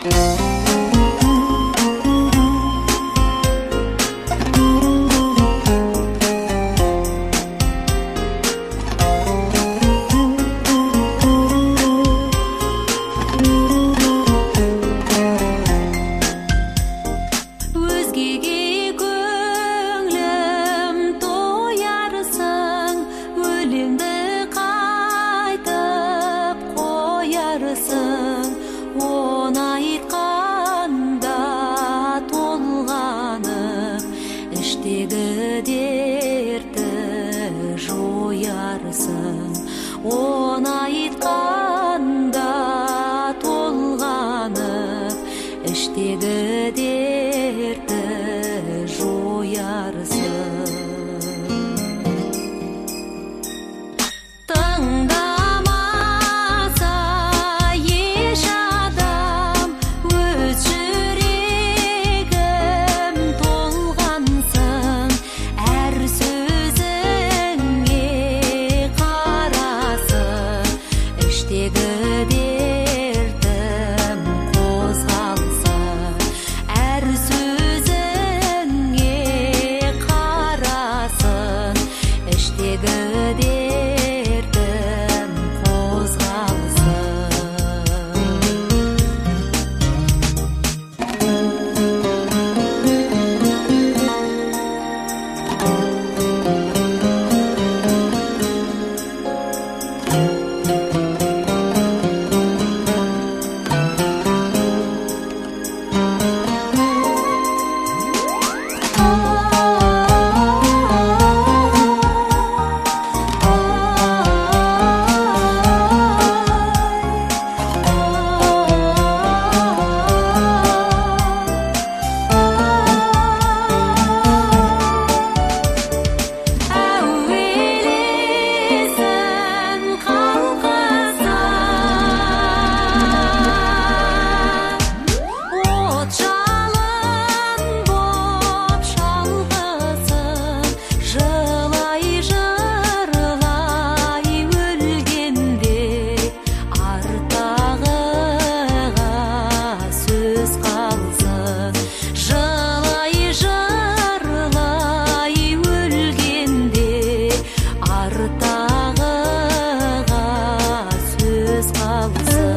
Өзгеге көңлім тоярсың, өлеңді қайтып қоярсың. Оны айтқанда толғанып, іштегі дертті жоярсың. Оны айтқанда толғанып, іштегі дертті жоярсың. Тыңдамаса еш адам, өз жүрегім толғансын. Әр сөзіңе қарасын, іштегі дертім қозғалсын. Әр сөзіңе қарасын, іштегі дертім қозғалсын. Әуелесін қалқыса, от жалын боп шалғысын. Жылай жырлай өлгенде, артағыға сөз қалсын. Жылай жырлай өлгенде, артағыға сөз қалсын.